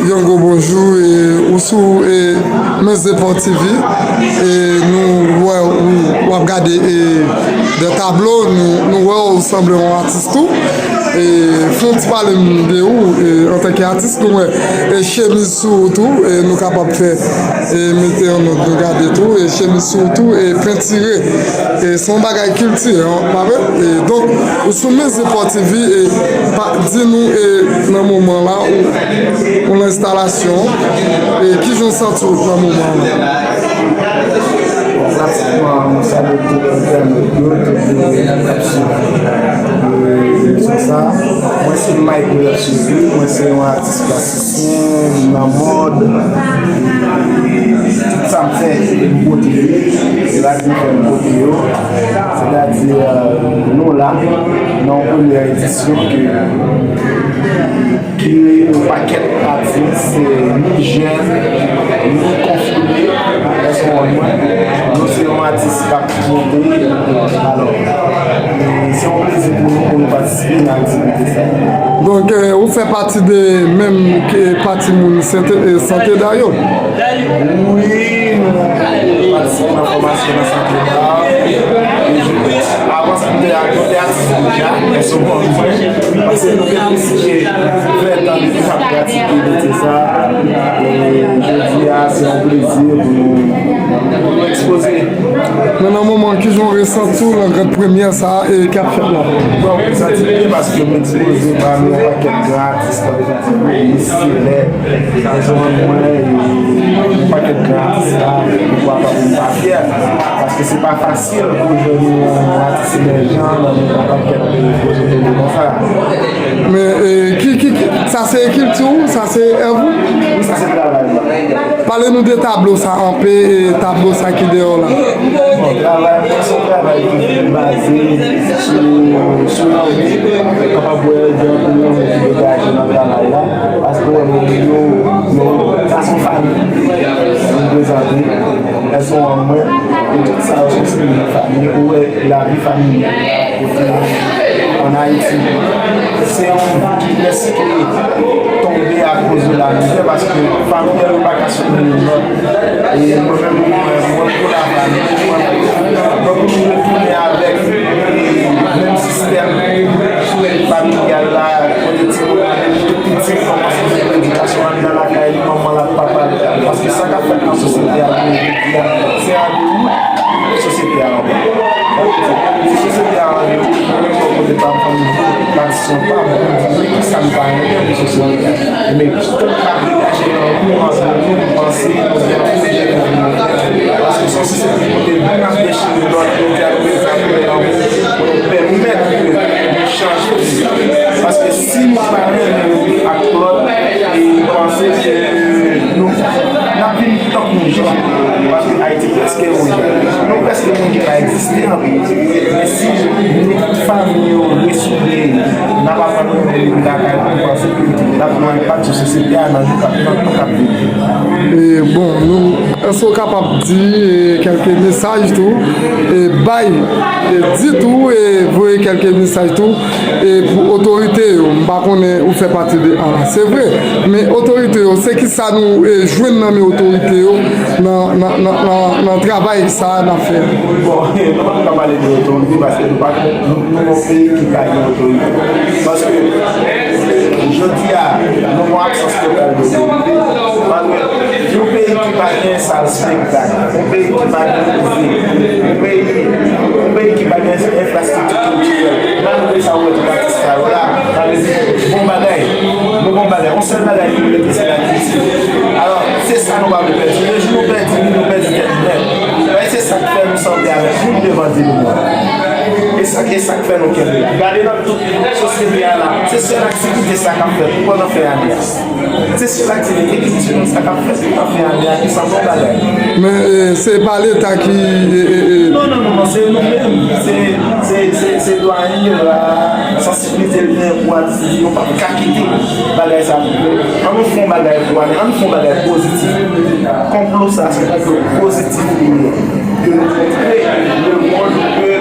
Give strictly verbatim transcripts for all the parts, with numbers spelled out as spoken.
Yon gwo bonjou, e, ou sou, e, Mezepò T V, e, nou wè ou, w ap gade, e, de tablo, nou, nou wè ou sanble yon atis tou. E, fè yon ti pale m de ou, e, antanke atis, nou wè, e, chemiz sou ou tou, e, nou kapab fè, e, mete an nòt, nou gade tou, e, chemiz sou ou tou, e, pentire, e, se yon bagay kiltirè, pa vre? E, donk, ou sou Mezepò T V, e, pa, di nou, e, nan moman la, ou, ou nan enstalasyon, e, kijan w santi w nan moman la? Pratikman, mwen salye tout entènot yo, tout moun k ap swiv, e, emisyon sa. Mwen se Mike William Chevy, mwen se yon atis plastisyen nan mòd. E tout sa m fè, m pote li, e la di m fè m pote yo. Sètadi, e, nou la, nan yon premyè edisyon ke ki yon pakèt atis, e, ni jèn, ni konfime, èske w konprann mwen? Nou se yon atis k ap monte, alò, e, se yon plezi pou nou, pou nou patisipe nan aktivite sa. Donk, e, ou fè pati de menm ke pati moun sante, e, sante da yo? Wi, nou patisipe nan fòmasyon nan sante da. E, avan sa, nou te, nou te atis deja, men sou bon mwen, paske nou te deside fè tan depi n ap pratike metye sa. E jodi a, se yon plezi pou nou, pou nou ekspoze. Men nan moman, kijan w resanti w nan gran premyè sa a, e, k ap fèt la? Bon, m santi byen paske m ekspoze pami yon pakèt gran atis, tankou Miss Silè, Ezra Mwen, e yon pakèt gran atis la, poukwa pa pou m pa fyè? Paske se pa fasil pou jwenn yon atis emèjan nan yon pakèt pwoje tele konsa. Men, e, ki, ki, ki, sa se kilti w, sa se èv ou? Wi, sa se travay mwen. Pale nou de tablo sa anpe, e, tablo sa ki deyò la. Bon, travay mwen se yon travay ki vin baze sou, sou lanvi, kapab wè gen anpil lanvi ki degaje nan travay la, paske wè moun yo, yo, sa se yon fanmi, nou prezante, èske w konprann mwen, e tout sa yo se yon fanmi, ou wè lavi fanmilyal la, kote ann Ayiti, se yon pwès ki tonbe akoz de lamizè, paske fanmi an yo pa ka soutni youn lòt. E mwen menm, mwen, mwen pou lafanmi, mwen, mwen pou nou retounen avèk, e, menm sistèm familyal la, kote timoun nan depi tou piti kòmanse jwenn edikasyon anndan lakay li, manman l ak papa l. Paske sa k ap fèt nan sosyete a, jodi a, se an dewout sosyete a anba. Si sosyete a anba, mwen menm bò kote pa m, fanmi m, tradisyon pa m, mwen di, men kisa m ta renmen pou sosyete a. Men tout k ap degaje nan nou, antre nou, nou panse, nou gen anpil de mouvman. Paske se yon sosyete kote nou ap dechire lòt, nou di ak lòt, nou pèmèt ke nou chanje vizavi. Paske si nou pa renmen youn ak lòt, e panse ke nou, n ap vin tankou yon jan. Paske Ayiti prèske yon jan. Nou prèske moun ki pa egziste ankò. Men si nou tout fanmi yo resoude, n ap aprann renmen youn lakay pou nou panse ke n ap gen yon enpak sou sosyete a nan jou k ap, nan tan k ap vini. E, bon, nou, èske w kapab di, e, kèlke mesaj tou, e, bay, e, di tou, e, voye kèlke mesaj tou, e, pou otorite yo? M pa konnen ou fè pati de A la, se vre, men otorite yo, se kisa nou, e, jwenn nan men otorite yo nan, nan, nan, nan, nan travay sa a n ap fè a? Bon, nou pa ka pale de otorite paske nou pa, nou, nou yon peyi ki pa gen otorite. Paske jodi a, nou gon absans total de otorite. Paske yon peyi ki pa gen sal espektak, yon peyi ki pa gen mize, yon peyi, yon peyi ki pa gen enfrastrikti kiltirèl, malgre sa, ou wè tout atis sa yo la, sa vle di, bon bagay, nou bon bagay, yon sèl bagay ki rete, se lakilti. Alò, se sa nou pa vle pèdi. Le jou nou pèdi li, nou pèdi tèt nou nèt. Paske se sa k fè nou sanble avèk moun devan di nou. E sa, e sa k fè nou kenbe la. Gade nan tout sosyete a la, se sèl aktivite sa k ap fèt pandan fen ane a. Se sèl aktivite kilti nou sa k ap fèt pandan fen ane a ki sanble yon bagay. Men, e, se pa Leta ki, e, e, e. Non, non, non, non, se nou menm. Se, se Se, se dwa li la, sansibilite li genyen pou atis li, yo p ap ka kite bagay sa. Ann nou fè yon bagay pou ale, ann nou fè yon bagay pozitif. Konplo sa se konplo pozitif li ye. Ke nou montre lemonn ke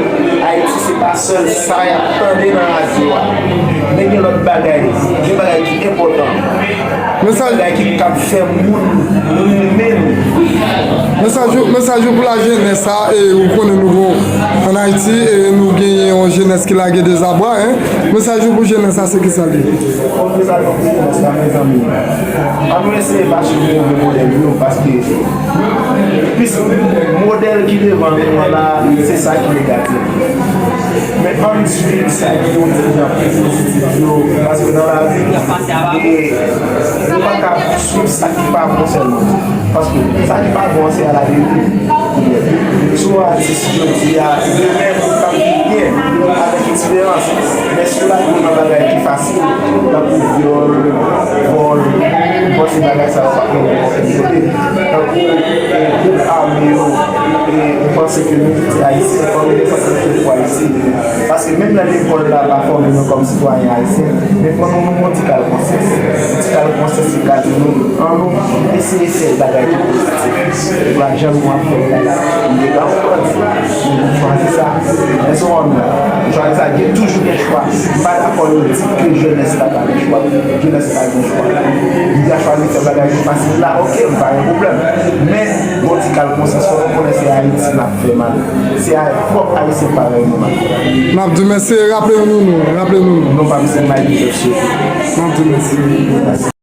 Ayiti se pa sèl sa y ap tande nan radyo a. Men gen lòt bagay, gen bagay ki enpòtan. Mesaj, bagay ki kab fè moun renmen nou. Mesaj ou, mesaj ou pou lajenès sa, e ou konnen nou gon ann Ayiti, e nou genyen yon jenès ki lage dezabwa, en. Mesaj ou pou jenès sa, se kisa l ye? Bon, mesaj mwen pou jenès la, mezanmi, ann nou eseye pa swiv move modèl yo, paske plis modèl ki devan nou an la, se sa ki negatif. Men ann swiv sa ki yon ti jan plis pozitif yo, paske nan lavi, e, nou pa ka swiv sa ki pa bon sèlman. Paske sa ki pa bon an, se a la deriv. Si w atis jodi a, demen pou w ka viv byen, avèk eksperyans. Men si w lage w nan bagay ki fasil, tankou vyòl, vòl, m panse bagay sa yo p ap mennen w okenn kote. Tankou, e, gwoup ame yo, e, m panse ke nou ki te ayisyen, fò nou defann nou pwòp ayisyen. Paske menm lè lekòl la pa fòme nou kòm sitwayen ayisyen, men fò nou, nou gon ti kal konsyans. Ti kal konsyans ki ka di nou, ann nou eseye fè bagay ki pozitif. Se pa jan nou ap fè l la. M te ka konprann sa. M chwazi sa. Men se yon m chwazi sa. Gen toujou gen chwa. M pa dakò yo di ke jenès la pa gen chwa. Jenès la gen chwa. Li ta chwazi fè bagay ki fasil la, oke, m pa gen pwoblèm. Men, gon ti kal konsyans, fò nou konnen se Ayiti n ap fè mal. Se a, pwòp Ayisyen parèy nou mal. N ap di mèsi, raple nou non, raple nou non. Non pa m se Mike Joseph. N ap di mèsi.